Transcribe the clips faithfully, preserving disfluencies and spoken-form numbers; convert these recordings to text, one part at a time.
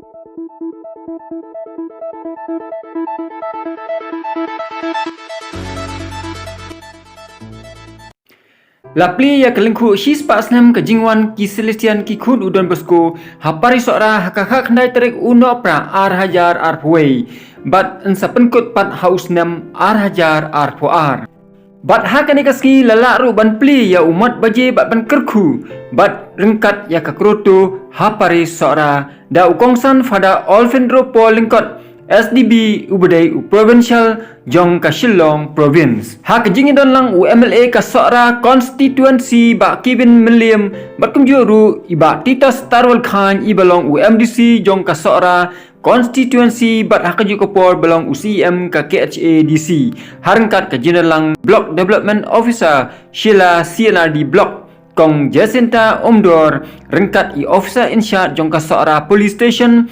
La plie ïa ka lyngkhuh shispah snem ka jingwan ki Salesian ki khun u Don Bosco ha Parish Sohra ha ka khatkhyndai tarik u Nohprah ar hajar arphew wei bad yn sa pynkut pat ha u snem ar hajar arphew ar. Bad ha kane ka sngi la lah ruh ban plie ïa u mat baje bad ban kyrkhu bad ryngkat ïa ka kroto ha Parish Sohra da u kongsan Father Alfindro Paul Lyngkot, S D B, uba dei u Provincial jong ka Shillong Province. Ha ka jingïadon lang u M L A ka Sohra Constituency Bah Kevin Mylliem bad kumjuh ruh i Bah Titus Tarwal Chyne iba long u M D C jong ka Sohra Constituency bad ha kajuh ka por ba long u C E M ka K H A D C. Ha ryngkat ka jingïadon lang Block Development Officer Sheila C and R D Block, Kong Jacinta Umdor, ryngkat i Officer in charge jong ka Sohra Police Station,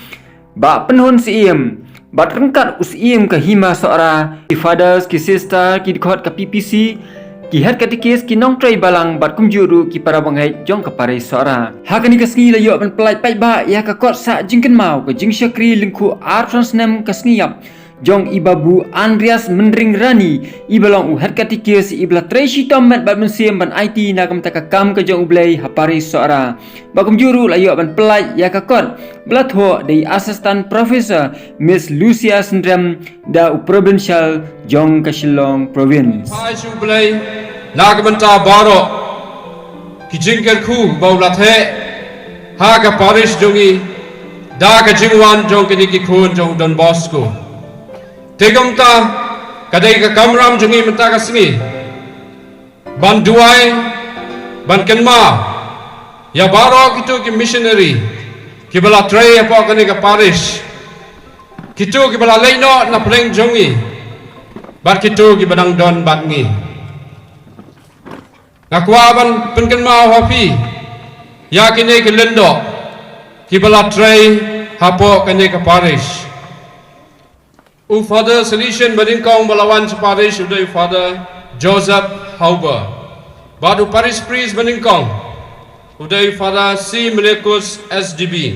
Bah Pynhun Syiem, bad ryngkat u Syiem ka Hima Sohra, ki fathers, ki sister, ki dkhot ka P P C, ki head katikis, ki nongtrei balang bad kumjuh ruh ki para bangeit jong ka Parish Sohra. Ha kane ka sngi la ïoh ban pyllait paidbah ïa ka kot sah jingkynmaw ka jingshakri lyngkhuh arphew snem ka sngi ïap jong i Babu Andreas Myntring Rani, iba long u head katikis, iba la trei shitom met bad mynsiem ban aiti na ka bynta ka kam ka jong U Blei ha Parish Sohra. Bad kumjuh ruh la ïoh ban pyllait ïa ka kot ba la thoh da i Assistant Professor Miss Lucia Syndrem da u Provincial jong ka Shillong Province. Phai sha U Blei na ka bynta baroh ki jingkyrkhu ba u la theh ha ka parish jong ngi da ka jingwan jong kine ki khun jong u Don Bosco. Te kumta ka dei ka kamram jong ngi mynta ka sngi ban duwai, ban kynmaw ïa baroh kito ki missionary kiba la trei hapoh kane ka parish, kito kiba la leit noh na pdeng jong ngi bad kito kiba dang don bad ngi. Nga kwah ban pynkynmaw ha phi ïa kine ki lyngdoh kiba la trei hapoh kane ka parish. U Father Salesian ba nyngkong ba la wan sha parish u dei u Father Joseph Hauber. Bad u parish priest ba nyngkong u dei u Father C Melekus S D B.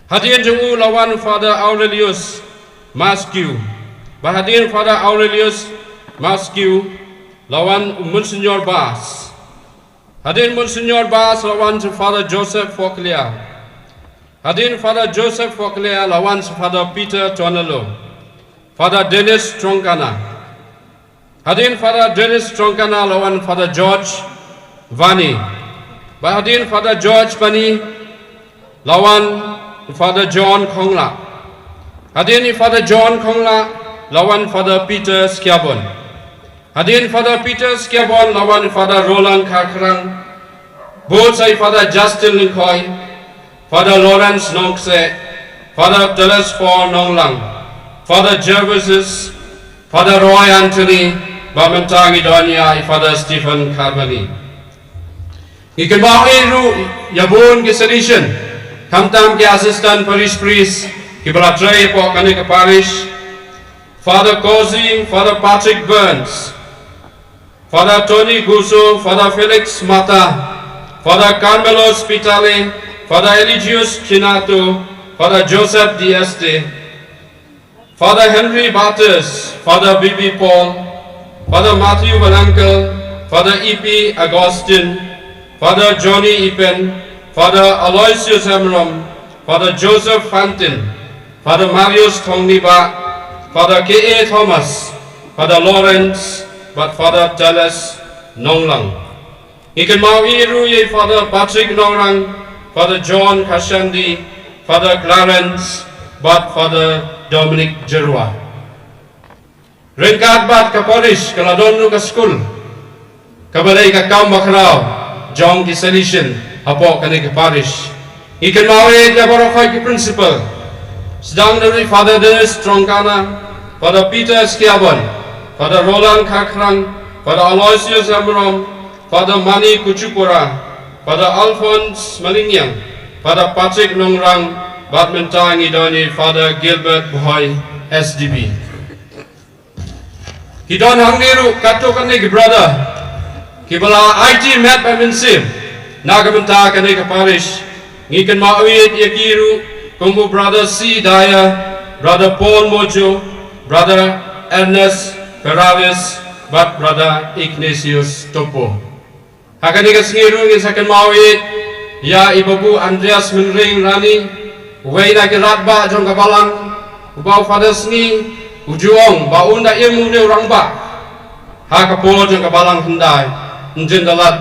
Hadien jong u la wan u Father Aurelius Maskew. Bad hadien Father Aurelius Maskew la wan u Monsignor Bas. Hadien Monsignor Bas la wan sha Father Joseph Foklia. Hadien Father Joseph Foklia la wan sha Father Peter Tonalo, Father Dennis Trongkana. Hadien Father Dennis Trongkana la wan Father George Vani. Bad hadien Father George Vani la wan Father John Khongla. Hadien i Father John Khongla la wan Father Peter Skiabon. Hadien Father Peter Skiabon la wan Father Roland Kharkhrang. Bad sa i Father Justin Lyngkhoi, Father Lawrence Nongse, Father Telesphore Nonglang, Father Gervasis, Father Roy Anthony, bad mynta ngi don ïa i Father Stephen Kharbani. Ngi kynmaw ruh ïa bun ki Salesian, khamtam ki assistant parish priest kiba la trei hapoh kane ka parish, Father Cozy, Father Patrick Burns, Father Tony Guso, Father Felix Mata, Father Carmelo Spitale, Father Eligius Chinato, Father Joseph Dieste, Father Henry Bates, Father B B Paul, Father Matthew Van Uncle, Father E P Augustine, Father Johnny Ipen, Father Aloysius Hemrom, Father Joseph Fantin, Father Marius Thongniba, Father K A Thomas, Father Lawrence, bad Father Teles Nonglang. Ngi kynmaw ruh ïa i Father Patrick Nongrang, Father John Khashandi, Father Clarence, bad Father Dominic Jyrwa. Ryngkat bad ka parish ka la don ruh ka skul, kaba dei ka kam bakhraw jong ki Salesian hapoh kane ka parish. Ngi kynmaw ïa baroh khoit ki principal, sdang da ruh i Father Dennis Trongkana, Father Peter Skiabon, Father Roland Kharkhrang, Father Aloysius Hemrom, Father Mani Kuchupura, Father Alphonse Malingyang, Father Patrick Nongrang, bad mynta ngi don ïa i Father Gilbert Bhoi, S D B. Ki don hangne ruh katto katne ki brother kiba la aiti met bad mynsiem na ka bynta kane ka parish. Ngi kynmaw ïa ki ruh Kum u Brother C Dyer, Brother Paul Mojo, Brother Ernest Ferraris, bad Brother Ignatius Topo. Ha kane ka sngi ruh ngin sa kynmaw ïa i Babu Andreas Mynring Rani, uwei na ki rangbah jong ka balang, uba u Father Sngi u ju ong ba un da im u rangbah ha ka por jong ka balang hyndai, ynjin da lad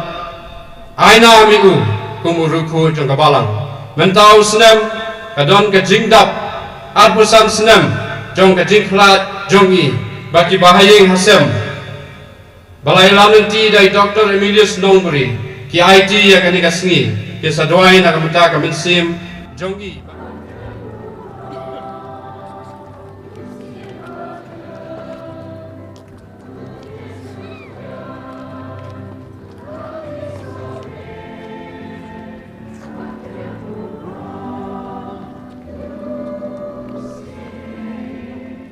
ai nam ïa u kum u riewkhuid jong ka balang. Mynta u snem ka don ka jingdap arphew san snem jong ka jingkhlad jong i, ba ki bahaïing hasem ba la ïalam lynti da i Doctor Emilius Nongbri, ki aiti ïa kane ka sngi, ki sa duwai na ka bynta ka mynsiem jong i.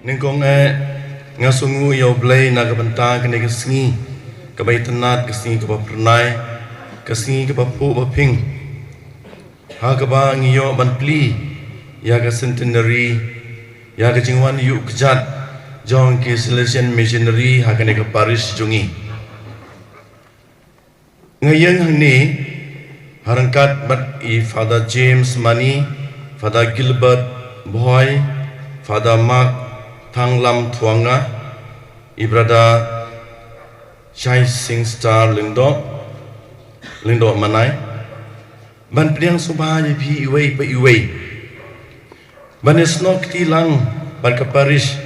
Nyngkong eh, nga sngewnguh ïa U Blei na ka bynta kane ka sngi kaba itynnad, ka sngi kaba phyrnai, ka sngi kaba phuh ba ping, ha kaba ngi ïoh ban plie ïa ka centenary, ïa ka jingwan ïuh kjat jong ki Salesian Missionary ha kane ka parish jong ngi. Nga ïeng hangne ha ryngkat bad i Father James Mani, Father Gilbert Bhoi, Father Mark Thanglam Thuanga, i Brother Shai Singh Star Lyngdoh, Lyngdoh Manai, ban pdiang sngewbha ïa phi iwei pa iwei ban ïasnoh kti lang bad ka parish,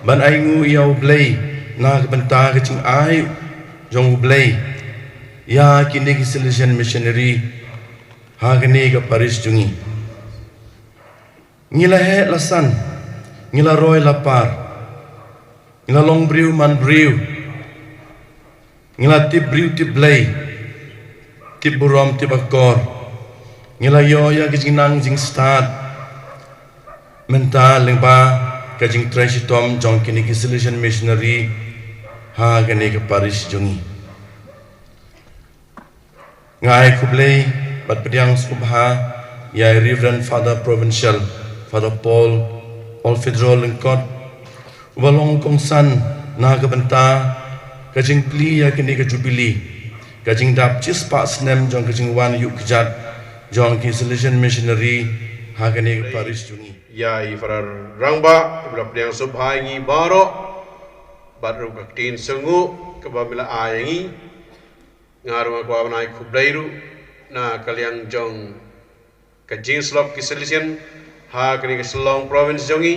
ban ainguh ïa U Blei na ka bynta ka jingai jong U Blei ïa kine ki Salesian Missionary ha kane ka parish jong ngi. Ngi la heh la san, ngi la roi la par, ngi la long briew man briew, ngi la tip briew tip Blei, tip burom tip akor. Ngi la ïoh ïa ka jingnang jingstad mynta lyngba ka jingtrei shitom jong kine ki Salesian Missionary ha kane ka parish jong ngi. Nga ai khublei bad pdiang sngewbha ïa i Reverend Father Provincial, Father Paul Olfidro Lyngkot, uba long kongsan na ka bynta ka jingplie ïa kane ka jubili, ka jingdap shispah snem jong ka jingwan ïuh kjat jong ki Salesian Missionary ha kane ka parish jong ngi. Ïa i para rangbah, iba la pdiang sngewbha ïa ngi baroh, bad ruh ka ktien sngewnguh kaba me la ai ïa ngi. Nga ruh nga kwah ban ai khublei ruh na ka liang jong ka jingïasyllok ki Salesian ha kane ka Shillong Province jong ngi,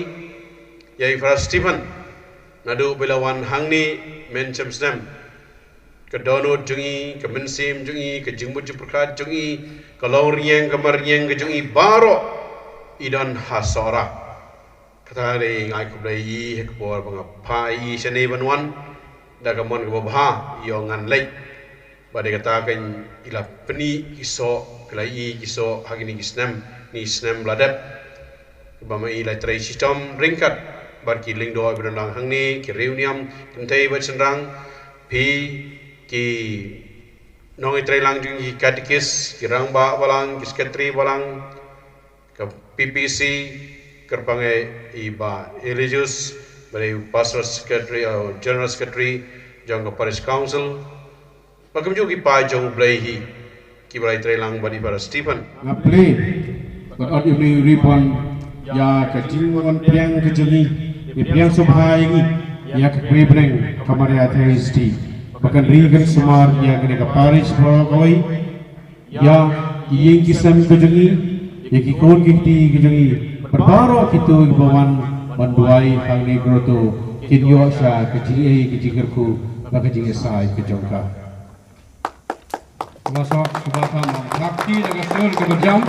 ïa i Father Stephen, naduh ba i la wan hangne mynshem snem. Ka dohnud jong i, ka mynsiem jong i, ka jingmut jingpyrkhat jong i, ka longrynïeng ka marïeng ka jong i baroh i don ha Sohra. Kata dei nga ai khublei ïa i ha ka por ba nga phah ïa i shane ban wan da ka mon kaba bha, ïoh ngan leit. Bad dei kata ka i la pyni ki soh, ki la ïohi ki soh ha kine ki snem, kine ki snem ba la dep, ba ma i la trei shitom ryngkat bad ki lyngdoh ba don lang hangne, ki riewniam, kynthei bad shynrang, phi ki nongtrei lang jong ngi, ki katekis, ki rangbah balang, ki sekretari balang, ka P P C, kyrpang ïa i Bah Eligius, ba dei u Pastoral Secretary, uh, General Secretary jong ka Parish Council, bad kumjuh ki paid jong U Blei hi kiba la ïatrei lang bad i Father Stephen. Nga plie bad ot ïa u ribbon ïa ka jingwan pdiang ka jong ngi, ïa pdiang sngewbha ïa ngi ïa ka Kmie Bneng ka Maria Theisotti, ba kan ri kan sumar ïa kane ka parish baroh kawei. Ïa ki ïing ki sem ka jong ngi, ïa ki khun ki kti ka jong ngi, bad baroh kito kiba wan ban duwai hangne grotto, kin ïoh sha ka jingïeit, ka jingkyrkhu bad ka jingïasaid ka jong ka. Kaba suk, kaba kham, bhakti da ka sur kaba jam.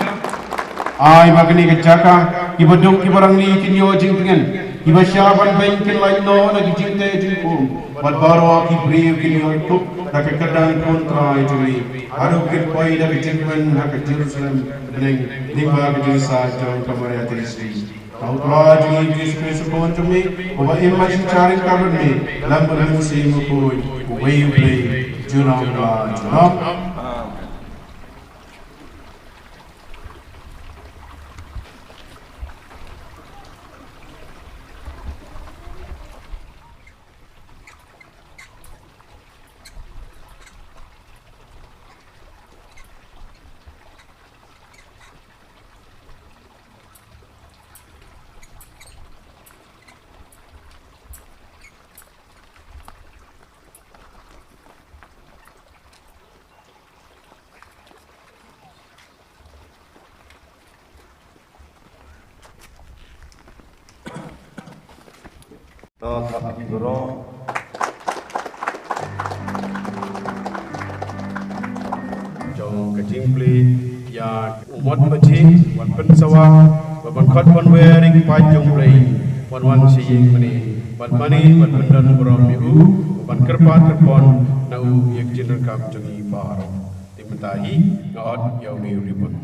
Ai ba kane ka jaka, kiba duk kiba rangli kin ïoh jingtngen, kiba shah ban beiñ kin lait noh na ki jingteh jingpum, bad baroh ki briew kin ïoh tup da ka kyrdan khun Trai jong ngi. Haduh kin poi da ka jingkmen ha ka Jerusalem bneng, lyngba ka jingïasaid jong ka Maria Theisotti. Ka U Trai jong ngi Jisu Khrist u Khun jong me, uba im bad synshar ryngkat bad me, lem bad u Mynsiem Bakhuid, uwei U Blei, junom la junom. Ka thap ki bro. Jong ka jingplie ïa u mot ba jhi wan pynsawa ba ban khot ban wer ïa ki paid jong Blei, wan wan sha ïing mane, ban mane ban pyndon burom ïa u, ban kyrpad kyrpon na u ïa ka jingryngkap jong ngi baroh. Te mynta hi nga ot ïa u ribbon.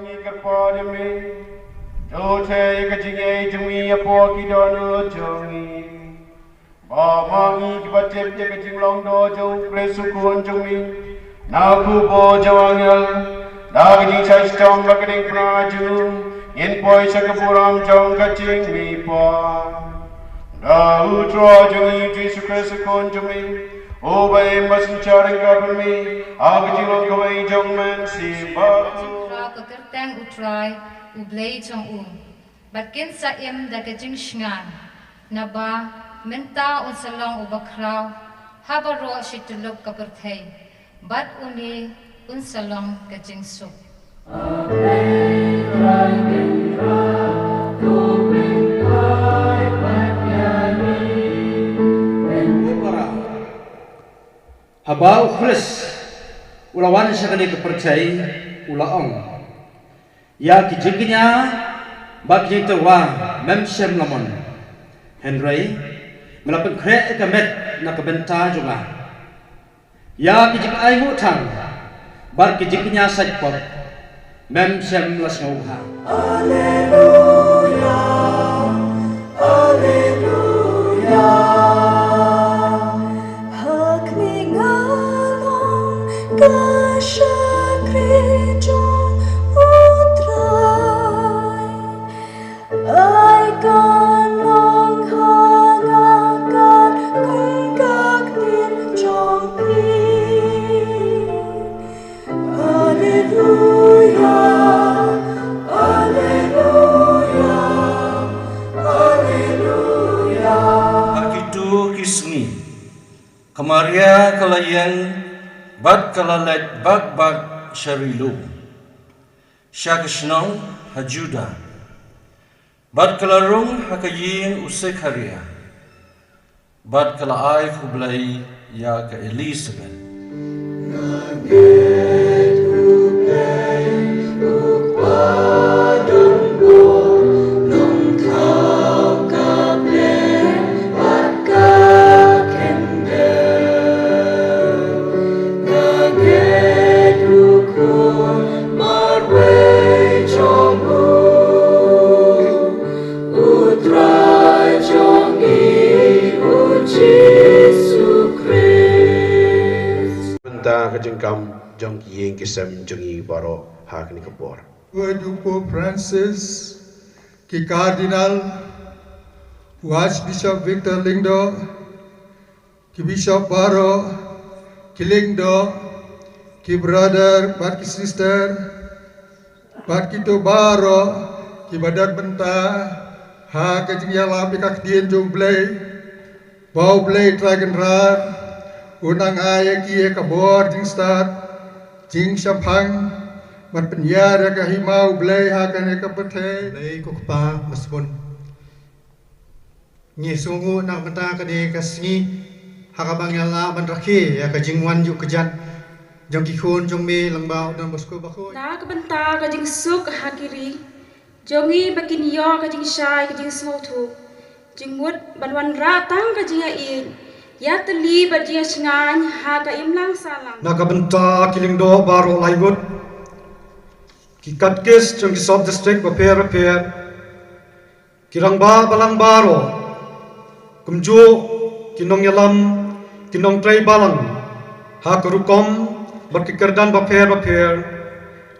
Ngi kyrpad ïa me, to theh ïa ka jingïeit jong ngi hapoh ki dohnud jong ngi. Ba ma ngi kiba tip ïa ka jinglong doh jong u Khrist u Khun jong ngi, na ka khubor jong angel, da ka jingshai shitom bad ka diengphna jong u, ngin poi sha ka burom jong ka jingmihpat. Da u Trai jong ngi u Jisu Khrist u Khun jong ngi, uba im ba synshar ryngkat bad me ha ka jinglong kawei jong U Mynsiem Bakhuid. Ka kyrteng U Trai U Blei jong u. Bad kin sa im da ka jingshngaiñ, naba mynta un sa long uba khraw ha baroh shi tyllup ka pyrthei, bad une un sa long ka jingsuk. Haba u Khrist u la wan sha kane ka pyrthei, u la ong, ïa ki jingkñia bad ki jingtyrwa mem shym la mon. Hynrei me la pynkhreh ïa ka met na ka bynta jong nga. Ïa ki jingainguh thang bad ki jingkñia sait pop mem shym la sngewbha. Alleluia, alleluia. Ha kane nga long ka shakri jong U Trai. Ai ka long ha nga ka kum ka ktien jong phi. Alleluia, alleluia, alleluia. Ha kito ki sngi, ka Maria ka la ïeng bad ka la leit bak bak sha ri lum, sha ka shnong ha Juda. Bad ka la rung ha ka ïing u Sekharia, bad ka la ai khublei ïa ka Elisabet. Nga ngeit u Khun marwei jong u, u Trai jong ngi, u Jisu Khrist. Bynta ka jingkam jong ki ïing ki sem jong ngi baroh ha kane ka por. Bad u Pope Francis, ki Cardinal, u Archbishop Victor Lyngdoh, ki Bishop baroh, ki Lyngdoh, ki brother bad ki sister, bad kito baroh kiba don bynta ha ka jingïalap ïa ka ktien jong U Blei. Ba U Blei Trai Kynrad un nang ai ïa ki ïa ka bor jingstad, jingshemphang, bad pynïar ïa ka hima U Blei ha kane ka pyrthei. Blei ko Kpa Basbun. Ngi sngewnguh na ka bynta kane ka sngi, Ha kaba ngi la ban rakhe ïa ka jingwan ïuh kjat jong ki khun jong me lyngba u Don Bosco Bakhuid. Na ka bynta ka jingsuk ha ki ri jong ngi ba kin ïoh ka jingshai ka jingsngewthuh jingmut ban wanrah tang ka jingïaieit ïatylli bad jingïashngaiñ ha ka imlang sahlang. Na ka bynta ki lyngdoh baroh laingut, ki katkis jong ki sub district bapher bapher, ki rangbah balang baroh, kumjuh ki nongïalam, ki nongtrei balang ha ka rukom bad ki kyrdan bapher bapher,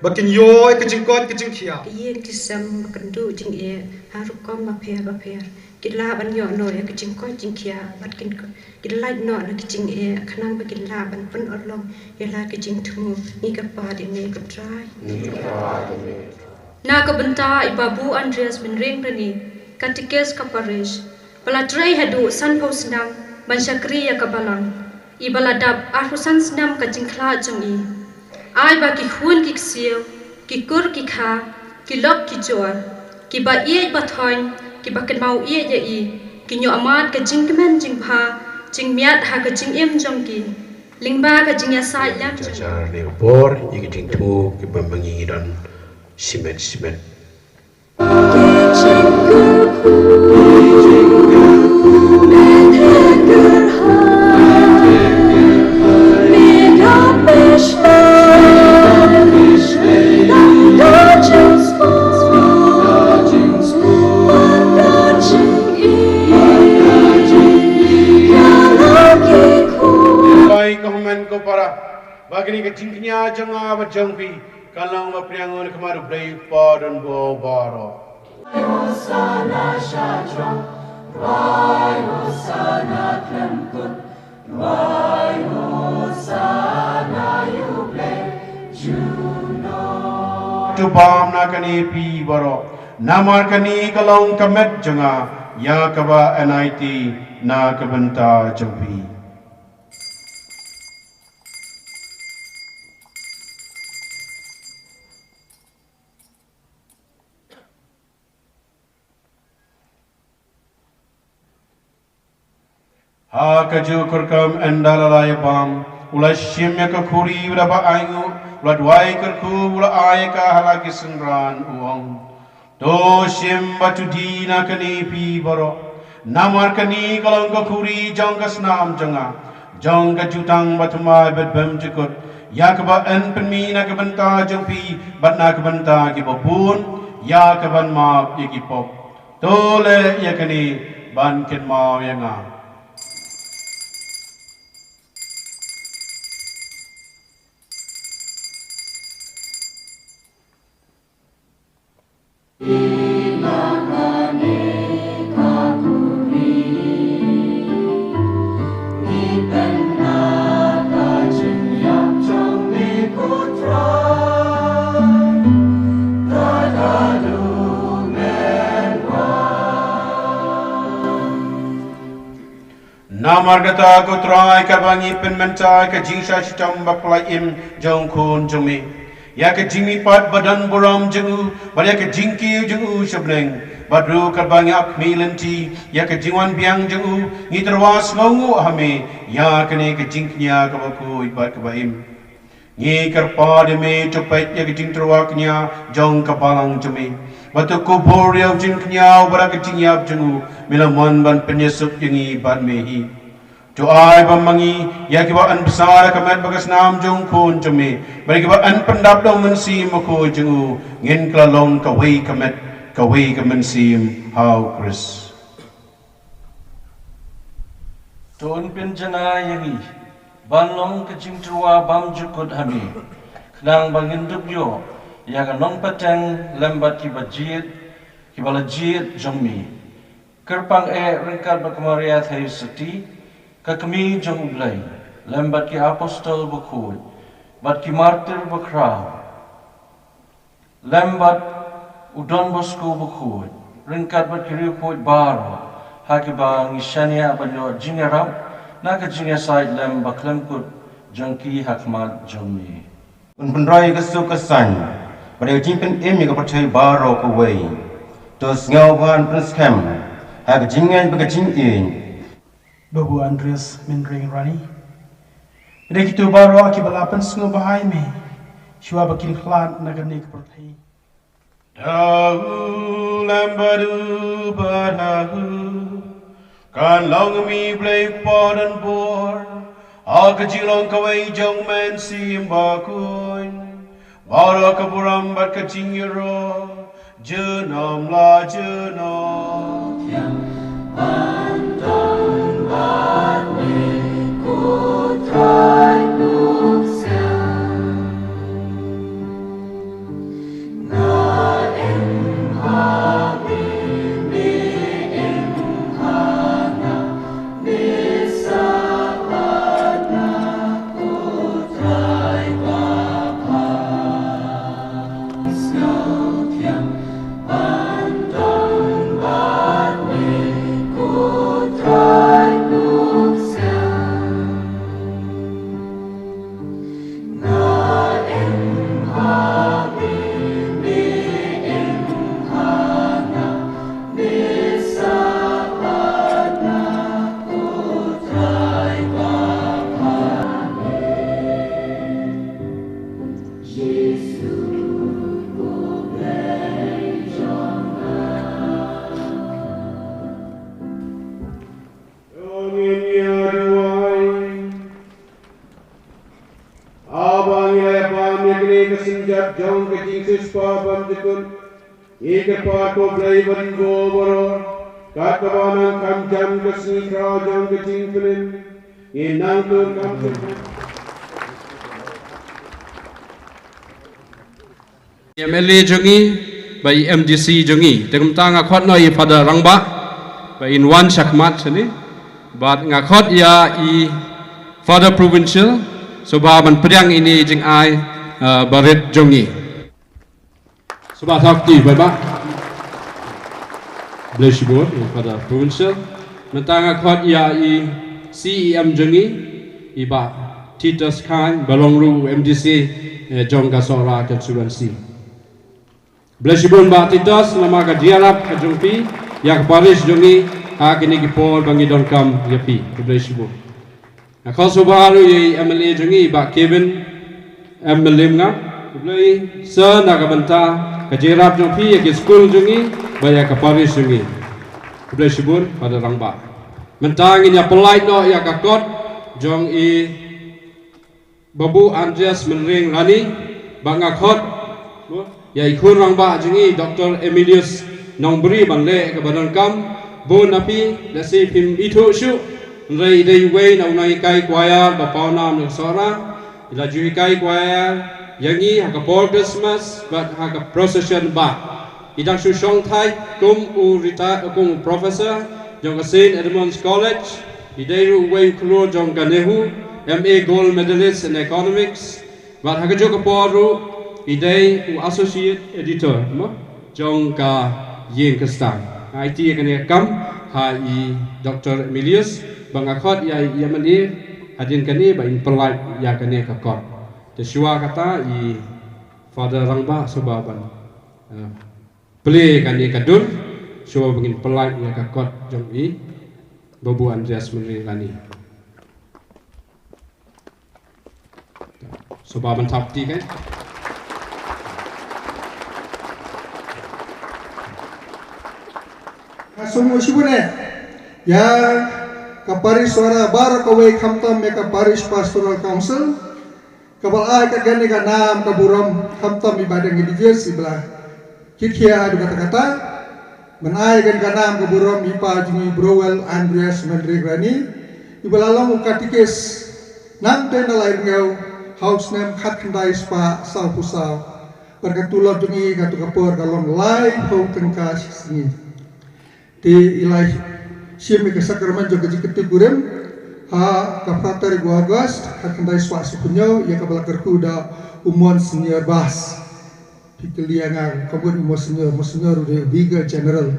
ba kin ïoh ïa ka jingkoit ka jingkhiah. Ka ïing ka sem ba kynduh jingeh ha rukom bapher bapher, ki lah ban ïoh noh ïa ka jingkoit jingkhiah bad kin, kin lait noh na ka jingeh khnang ba kin lah ban pynurlong ïa la ka jingthmu. Ngi kyrpad ïa me ko Trai. Na ka bynta i Babu Andreas Mynrieng Rani, katikis ka parish, ba la trei haduh sanphew snem ban shakri ïa ka balang, i ba la dap arphew san snem ka jingkhlad jong i. Ai ba ki khun ki ksiew, ki kur ki kha, ki lok ki jor, kiba ïeit ba thoiñ, kiba kynmaw ïeit ïa i, kin ïoh mad ka jingkmen jingbha jingmiat ha ka jingim jong ki lyngba ka jingïasaid lem jong i. Jar ne ka por ïa ki jingthmu kiba ma ngi don shimet shimet. Ai ka hynmen ko para, ba kane ka jingkñia jong nga bad jong phi kan long ba pdiang na ka khmat U Blei U Kpa don bor baroh. Hosanna sha jrong, Hosanna khlem kut, Hosanna ïa U Blei junom. To bam na kane phi baroh, namar kane ka long ka met jong nga, ïa kaba yn aiti na ka bynta jong phi. Ha kajuh ka rukom ynda la ïa bam, u la shim ïa ka khuri, u la ba ainguh, u la duwai kyrkhu, u la ai ïa ka ha la ki synran, u ong: To shim bad to die na kane phi baroh, namar kane ka long ka khuri jong ka snam jong nga, jong ka jutang bathymmai bad bymjukut, ïa kaba yn pynmih na ka bynta jong phi bad na ka bynta kiba bun, ïa kaban map ïa ki pop. To leh ïa kane ban kynmaw ïa nga. Namar kata ko Trai, kaba ngi pynmynta ka jingshah shitom bapla im jong u Khun jong me, ïa ka jingmihpat ba don burom jong u, bad ïa ka jingkiew jong u sha bneng, bad ruh kaba ngi ap khmih lynti ïa ka jingwan biang jong u, ngi tyrwa sngewnguh ha me ïa kane ka jingkñia kaba khuid bad kaba im. Ngi kyrpad ïa me, to peit ïa ka jingtyrwa kñia jong ka balang jong me, bad to kubur ïa u jingkñia uba da ka jingïap jong u me la mon ban pynïasuk ïa ngi bad me hi. To ai ba ma ngi, ïa kiba yn bsa da ka met bad ka snam jong u Khun jong me, bad ïa kiba yn pyndap da u Mynsiem Bakhuid jong u, ngin kylla long kawei ka met, kawei ka mynsiem ha u Khrist. To un pynjanai ïa ngi ban long ka jingtyrwa bymjukut ha me, khnang ba ngin dup ïoh ïa ka nongpateng lem bad kiba jied, kiba la jied jong me. Kyrpang eh ryngkat bad ka Maria Theisotti, ka kmie jong U Blei, lem bad ki apostol bakhuid, bad ki martir bakhraw, lem bad u Don Bosco Bakhuid, ryngkat bad ki riewkhuid baroh, ha kiba ngi shaniah ban ïoh jingïarap na ka jingïasaid lem bakhlem kut jong ki ha khmat jong me. Un pynroi ïa ka suk ka saiñ bad ïa ka jingpynim ïa ka pyrthei baroh kawei. To sngewbha ban pynskhem ha ka jingngeit bad ka jingïeit. Babu Andreas Mendring Rani. Bad ïa kito baroh kiba la pynsngewbha ïa me, shuwa ba kin khlad na kane ka pyrthei. Da u lem bad u ba da u, kan long mi Blei Kpa don bor, ha ka jinglong kawei jong men Symbakun. Baroh ka burom bad ka jingïaroh, junom la junom. Haba ngi la ïapam ïa kane ka synjat jong ka jingsiewspah bymjukut, ngi kyrpad ko Blei ban buh baroh, kat kaba nang kham jam ka sngi khraw jong ka jingpynim, ngin nang tur kham jam. M L A jong ngi, bad i M D C jong ngi. Te kumta nga khot noh i Father Rangbah, ba in wan shakhmat shane. Bad nga khot ïa i Father Provincial, shuwa ban pdiang ïa ine i jingai, uh, barit jong ngi. Shuwa thap kti, bad ba. Bless you, Father Provincial. Mynta nga khot ïa i C E M jong ngi, i Bah Titus Chyne, ba long ruh u M D C, eh, jong ka Sohra constituency. Bless you, Bah Titus, namar ka jingïarap ka jong phi, ïa ka parish jong ngi, ha kine ki por ba ngi donkam ïa phi. Bless you. Nga khot shuwa ruh ïa i M L A jong ngi, Bah Kevin M Mylliem, nga khublei shibun na ka bynta ka jingïarap jong phi ïa ki skul jong ngi, bad ïa ka parish jong ngi. Khublei shibun, Father Rangbah. Mynta ngin ïa pynlait noh ïa ka kot jong i Babu Andreas Mendring Rani, bad nga khot ïa i khun rangbah jong ngi, Doctor Emilius Nongbri, ban leh kaba donkam. Bun na phi, lehse phim ithuh shuh, hynrei i dei uwei na u nonghikai choir ba pawnam na Sohra. I la ju hikai choir ïa ngi ha ka por Christmas bad ha ka procession ba. I dang shu shong thait kum u reti-, kum u professor jong ka Saint Edmund's College. I dei ruh uwei u khlur jong ka NEHU, M A gold medalist in economics. Bad ha kajuh ka por ruh i dei u associate editor, mo, jong ka Ïing Khristan. Nga aiti ïa kane ka kam ha i Doctor Emilius, bad nga khot ïa i M L A hadien kane ba in pynlait ïa kane ka kot. Te shuwa kata i Father Rangbah shuwa ban, eh, plie kane ka dur, shuwa ba ngin pynlait ïa ka kot jong i Babu Andreas Mendring Rani. Shuwa ban thap kti, kan. Nga sngew shibun eh ïa ka parish Sohra baroh kawei, khamtam ïa ka Parish Pastoral Council, kaba la ai ïa kane ka nam ka burom, khamtam i Bah Deng Eligius iba la kit khia haduh katta katta. Ban ai ïa kane ka nam ka burom i pa jong ngi Browell Andreas Mendring Rani, iba la long u katikis nangta na Lairngew ha u snem khatkhyndai spah sawphew saw. Bad ka tulop jong i katto ka por ka long laiphew tyngka shi sngi. Te i la shim ïa ka sakramen jong ka jingkynthih kurim ha ka phra tarik u August khatkhyndai spah sawphew hynñiew, ïa kaba la kyrkhu da u Monsignor Bass. Phi kylli ïa nga, ka mut u Monsignor, Monsignor u dei u Vicar General.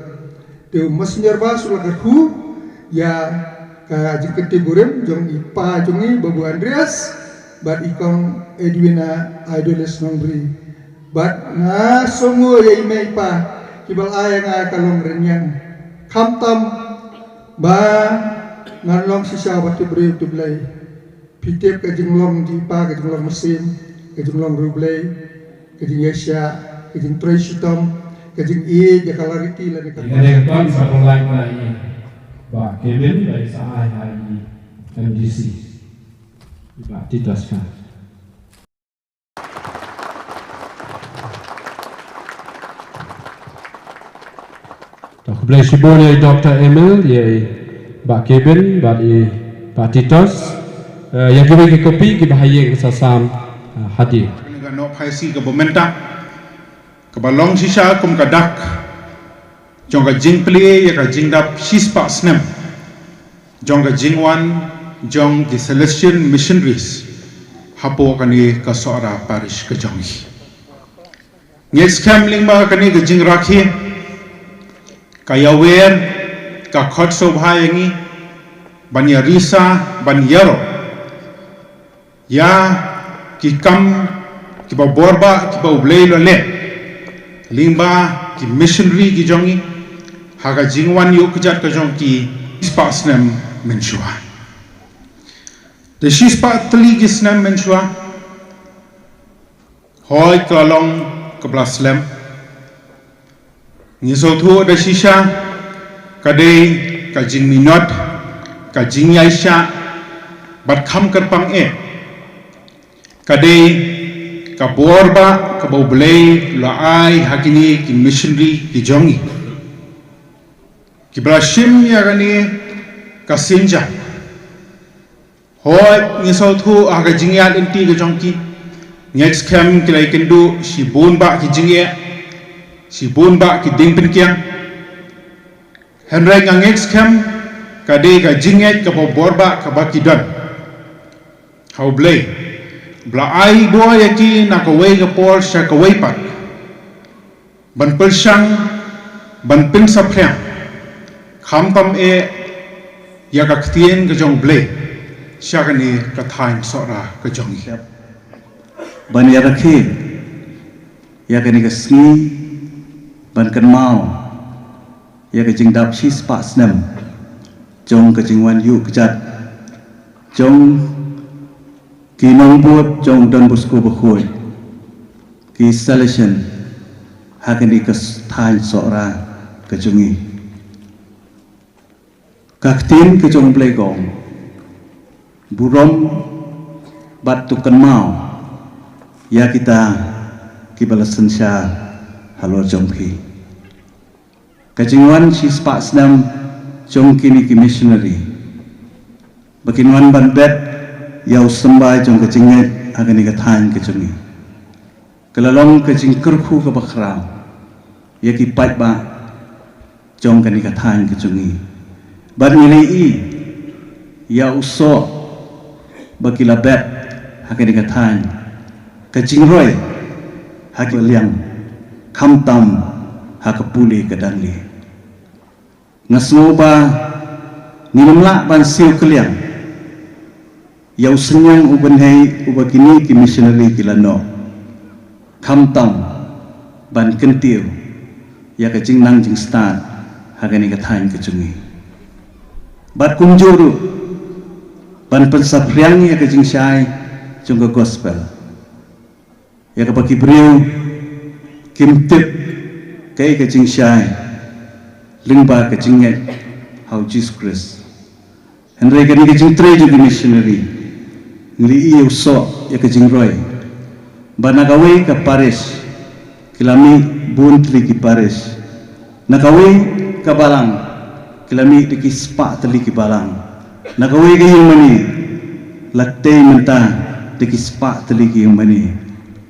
Te u Monsignor Bass u la kyrkhu ïa ka jingkynthih kurim jong i pa jong ngi Babu Andreas bad i kong Edwina Idolus Nongbri. Bad nga sngew ïa i mei i pa kiba la ai ïa nga ka long rynïeng. Khamtam ba Ngan long shisha ba tip briew tip Blei. Phi tip ka jinglong jingpa, ka jinglong mynsiem, ka jinglong riewblei, ka jingïaishah, ka jingtrei shitom, ka jingïeit ïa ka lariti lane ka. Ïa kane ka ton sa pynlait na i Bah Kevin, ba i sa ai ha i M D C. I Bah Titos Khan. To khublei shibun ïa i Doctor Emil, ïa i Bah Kevin bad i Bah Titos. Eh, ïa kiwei ki kopi kiba ha ïing sa sam, eh, hadien. Kane ka nongpynïaid ka ba mynta, kaba long shisha kum ka dak jong ka jingplie ïa ka jingdap shispah snem jong ka jingwan jong ki Salesian Missionaries hapoh kane ka Sohra Parish ka jong ngi. Ngi skhem lyngba kane ka jingrakhe, ka ïawer, ka khot sngewbha ïa ngi ban ïarisa, ban ïaroh ïa ki kam kiba bor bha kiba U Blei u la leh lyngba ki missionary ki jong ngi ha ka jingwan ïuh kjat ka jong ki shispah snem mynshuwa. Te shispah tylli ki snem mynshuwa, hooid ka la long kaba la slem. Ngi sngewthuh da shisha ka dei ka jingminot, ka jingïaishah bad kham kyrpang eh. Ka dei ka bor bha kaba U Blei u la ai ha kine ki missionary ki jong ngi, kiba la shim ïa kane ka synjat. Hooid, ngi sngewthuh ha ka jingïaid lynti ka jong ki, ngi skhem ki la ïakynduh shibun bah ki jingeh, shibun bah ki diengpyngkiang. Hynrei nga ngeit skhem ka dei ka jingngeit kaba bor bha kaba ki don ha U Blei, ba la ai bor ïa ki na kawei ka por sha kawei pat, ban pyrshang, ban pynsaphriang, khamtam eh ïa ka ktien ka jong U Blei sha kane ka thaiñ Sohra ka jong ngi, ban ïa rakhe ïa kane ka sngi, ban kynmaw ïa ka jingdap shispah snem jong ka jingwan ïuh kjat jong ki nongbud jong Don Bosco Bakhuid, ki Salesian ha kane ka thaiñ Sohra ka jong ngi. Ka ktien ka jong U Blei ka ong, burom bad to kynmaw ïa kita kiba la synshar halor jong phi. Ka jingwan shispah snem jong kine ki missionary, ba kin wan ban bet ïa u symbai jong ka jingngeit ha kane ka thaiñ ka jong ngi, ka la long ka jingkyrkhu kaba khraw ïa ki paidbah jong kane ka thaiñ ka jong ngi. Bad ngi la ïohi ïa u soh ba ki la bet ha kane ka thaiñ, ka jingroi ha ki liang, khamtam ha ka pule ka dangle. Nga sngew ba ngim lah ban siew kylliang ïa u synñiang u bynhei uba kine ki missionary ki la noh, khamtam ban kyntiew ïa ka jingnang jingstad ha kane ka thaiñ ka jong ngi. Bad kumjuh ruh ban pynsaphriang ïa ka jingshai jong ka gospel, ïa kaba ki briew kim tip kaei ka jingshai lyngba ka jingngeit ha U Jisu Khrist. Hynrei kane ka jingtrei jong ki missionary, ngi la ïohi ïa u soh ïa ka jingroi, ba na kawei ka parish ki la mih bun tylli ki parish, na kawei ka balang ki la mih da ki spah tylli ki balang, na kawei ka ïingmane la tei mynta da ki spah tylli ki ïingmane.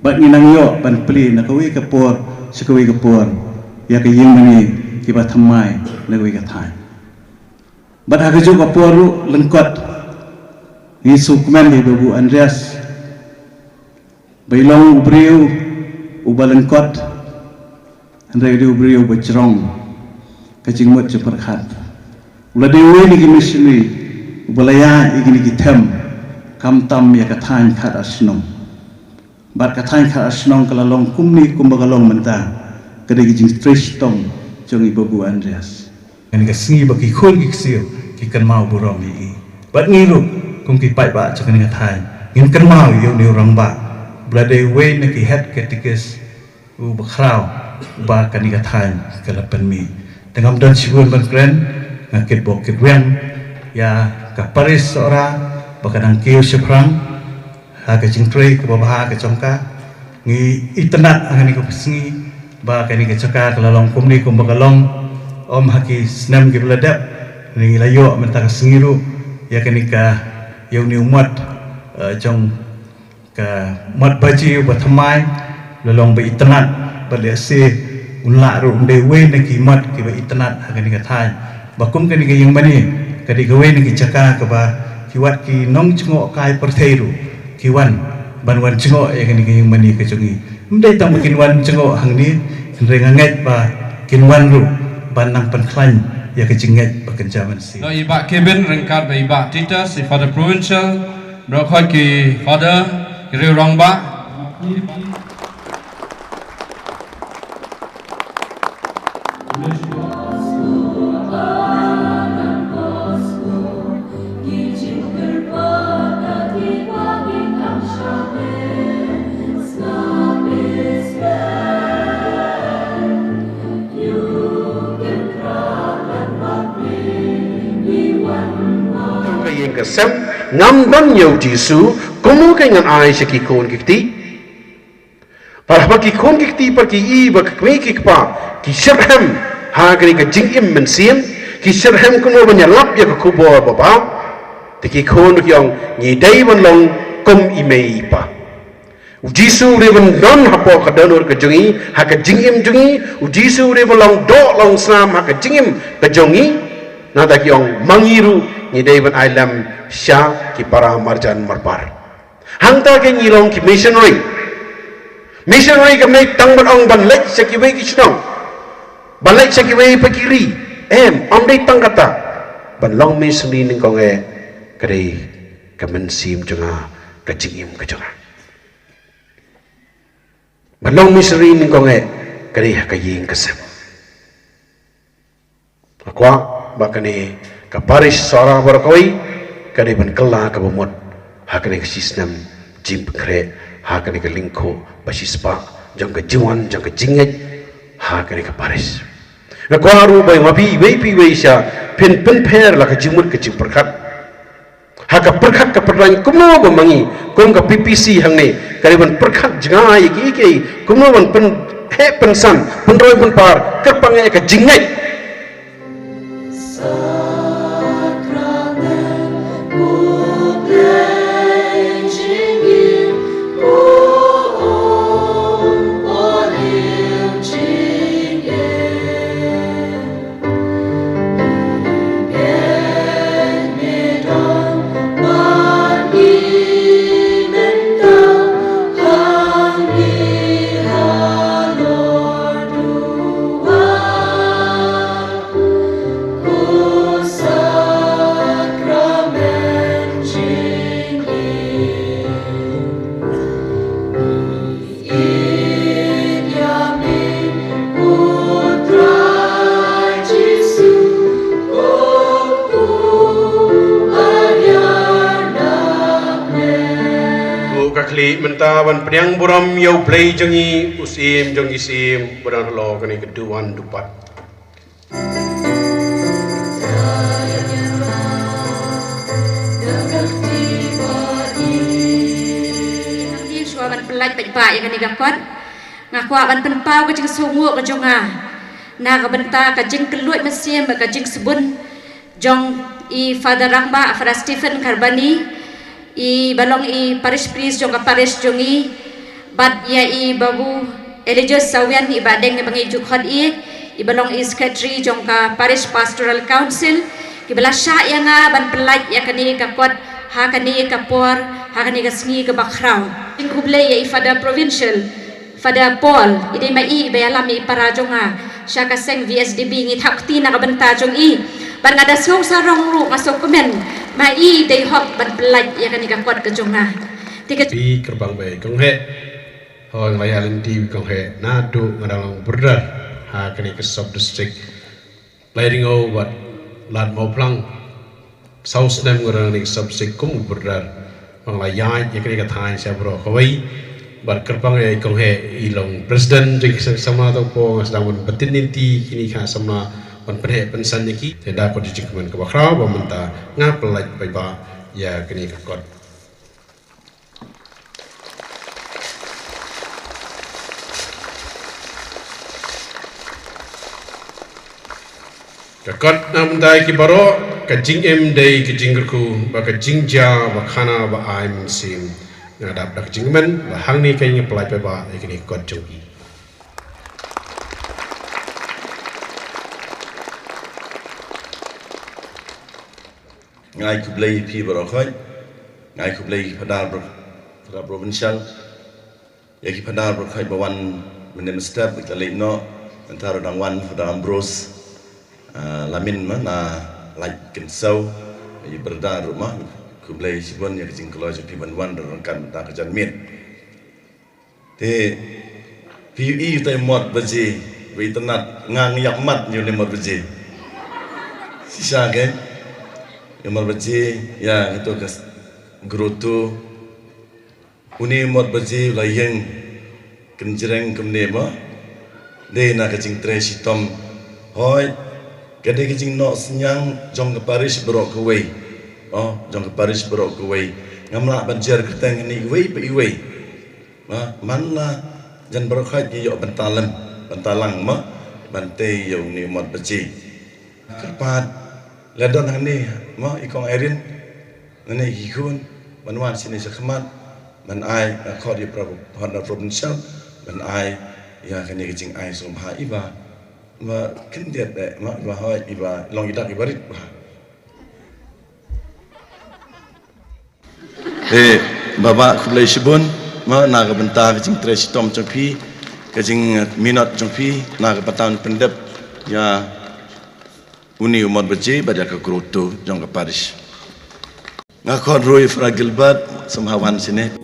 Bad ngi nang ïoh ban plie na kawei ka por sha kawei ka por ïa ka ïingmane kiba thymmai na kawei ka thaiñ. Bad ha kajuh ka por ruh lyngkot, ngi sngewkmen ïa i Babu Andreas ba i long u briew uba lyngkot, hynrei u dei u briew uba jrong ka jingmut jingpyrkhat. U la dei uwei na ki missionary uba la ïaid ïa kine ki them, khamtam ïa ka thaiñ Khadarshnong. Bad ka thaiñ Khadarshnong ka la long kumne kumba ka long mynta, ka dei ka jingtrei shitom jong i Babu Andreas. Kane ka sngi ba ki khun ki ksiew Ki kynmaw burom ïa i. Bad ngi ruh kum ki paidbah jong kane ka thaiñ ngin kynmaw ïa une u rangbah ba la dei uwei na ki head catechists uba khraw ba kane ka thaiñ ka la pynmih. Te ngam don shibun ban kren, nga kitbok kitrwiang ïa ka parish Sohra ba ka dang kiew shaphrang ha ka jingtrei kaba bha ka jong ka. Ngi itynnad ha kane ka sngi ba kane ka jaka ka la long kumne kumba ka long. Ym ha ki snem kiba la dep, ngi la ïoh mynta ka sngi ruh ïa kane ka, ïa une u mot, eh, jong ka mot baji uba thymmai, la long ba itynnad bad lehse un lah ruh un dei uwei na ki mot kiba itynnad ha kane ka thaiñ. Ba kum kane ka ïingmane ka dei kawei na ki jaka kaba ki wat ki nongjngohkai pyrthei ruh ki wan ban wan jngoh ïa kane ka ïingmane ka jong ngi. Ym dei tang ba kin wan jngoh hangne, hynrei nga ngeit ba kin wan ruh ban nang pynkhlaiñ ïa ka jingngeit ba kynja mynsiem. Ïa i Bah Kevin ryngkat bad i Bah Titus, i Father Provincial, baroh khoit ki Father, ki riew rangbah. Ka ïing ka sem, ngam don ïa u Jisu, kumno ka ngan ai sha ki khun ki kti? Para ba ki khun ki kti, para ki i, ba ki kmie ki kpa ki shitrhem ha kane ka jingim mynsiem, ki shitrhem kumno ban ïalap ïa ka khubor ba bha. Te ki khun ki ong, ngi dei ban long kum i mei i pa. U Jisu u dei ban don hapoh ka dohnud ka jong ngi, ha ka jingim jong ngi. U Jisu u dei ban long doh long snam ha ka jingim ka jong ngi. Nangta ki ong, ma ngi ruh ngi dei ban ai lem sha ki para marjan marpar. Hangta ki ngi long ki missionary. Missionary kam dei tang ban ong ban leit sha kiwei ki shnong, ban leit sha kiwei pat ki ri. Em, ym dei tang kata. Ban long missionary nyngkong eh ka dei ka mynsiem jong nga, ka jingim ka jong nga. Ban long missionary nyngkong eh ka dei ha ka ïing ka sem. Nga kwah ba kane ka parish Sohra baroh kawei ka dei ban kylla kaba mut ha kane ka shisnem jingpynkhreh, ha kane ka lyngkhuh ba shispah jong ka jingwan jong ka jingngeit ha kane ka parish. Nga kwah ruh ba ma phi iwei pa iwei sha phin pynpher la ka jingmut ka jingpyrkhat ha ka pyrkhat ka pyrthei, kumno ba ma ngi kum ka P P C hangne ka dei ban pyrkhat jngai ïa kiei kiei, kumno ban pynheh pynsan, pynroi pynpar kyrpang ïa ka jingngeit. Ka khlieh mynta ban pdiang burom ïa U Blei jong ngi, U Syiem jong ki syiem, ba dang halor kane ka duwan dupat. Shuwa ban pynlait paidbah ïa kane ka kot, nga kwah ban pynpaw ka jingsngewnguh ka jong nga na ka bynta ka jingkylluid mynsiem bad ka jingsbun jong i Father Rangbah, Father Stephen Kharbani, i ba long i parish priest jong ka parish jong ngi, bad ïa i Babu Eligius Sawian, i ba dang ba ngi ju khot ïa i, i ba long i secretary jong ka Parish Pastoral Council, ki ba la shah ïa nga ban pynlait ïa kane ka kot ha kane ka por, ha kane ka sngi kaba khraw. Jingkhublei ïa i Father Provincial, Father Paul, i dei ma i ba ïalam ïa i para jong nga sha ka seng V S D B, ngi thap kti na ka bynta jong i. Bad nga da sngew sarong ruh, nga sngewkmen ma i dei hok ban pynlait ïa kane ka kot ka jong nga. Te ka Phi kyrpang ba kong heh. Hoi, nga la ïa lynti kong heh naduh nga dang long brother ha kane ka sub district Laidingo bad Lad Mawphlang. Saw snem nga rang ning sub sik kum u burdar. Bang la ïaid ïa kane ka thaiñ sha baroh kawei. Bad kyrpang ïa i kong Heh i long president jong ki samla to pdeng nga sdang ban batin ninti kine ki samla ban pynheh pynsan ïa ki. Te da ka jingkmen kaba khraw ba mynta nga pynlait paidbah ïa kane ka kot. Ka kot na mynta ki baroh, ka jingim dei ka jingkyrkhu, ba ka jingjia, ba khana, ba ai mynsiem. Nga dap da ka jingkmen, ba hangne ka ïing pynlait paidbah, ïa kane ka kot jong ki. Nga ai khublei phi baroh khoit, nga ai khublei phadar, phadar provincial. Ïa ki phadar baroh khoit ba wan mynne mynstep, ba ki la leit noh, mynta ruh dang wan phadar Ambrose, ah, Lamin ma na Laitkynsew, ïa ki brother ruh ma, khublei shibun ïa ka jingkloi jong phi ban wan ruh ryngkat mynta ka janmiet. Te, phi ïohi utai u mot baje, ba itynnad, nga ngam ïap mat ïa une u mot baje. Shisha kein, ïa u mot baje, ïa, ito ka s-, grotto, une u mot baje u la ïeng kynjreng kumne mo. Dei na ka jingtrei shitom. Hooid, ka dei ka jingnoh synñiang jong ka parish baroh kawei. Oh, jong ka parish baroh kawei. Ngam lah ban jer kyrteng ïa iwei pa iwei. Mo, man la jan baroh khoit ngi ïoh bynta lem, bynta lang mo, ban tei ïa une u mot baje. Kyrpad, la don hangne mo, i kong Irene, nangne ki khun, ban wan shane shakhmat, ban ai, nga khot ïa para, para provincial, ban ai ïa kane ka jingai sngewbha iba, iba khyndiat eh, mo, iba hooid, iba long i dak iba rit bha. Eh, Baba, khublei shibun, mo, na ka bynta ka jingtrei shitom jong phi, ka jingminot jong phi, na ka bynta ban pyndep ïa une u mot baje bad ïa ka grotto jong ka parish. Nga khot ruh ïa Father Gilbert, sngewbha wan shane.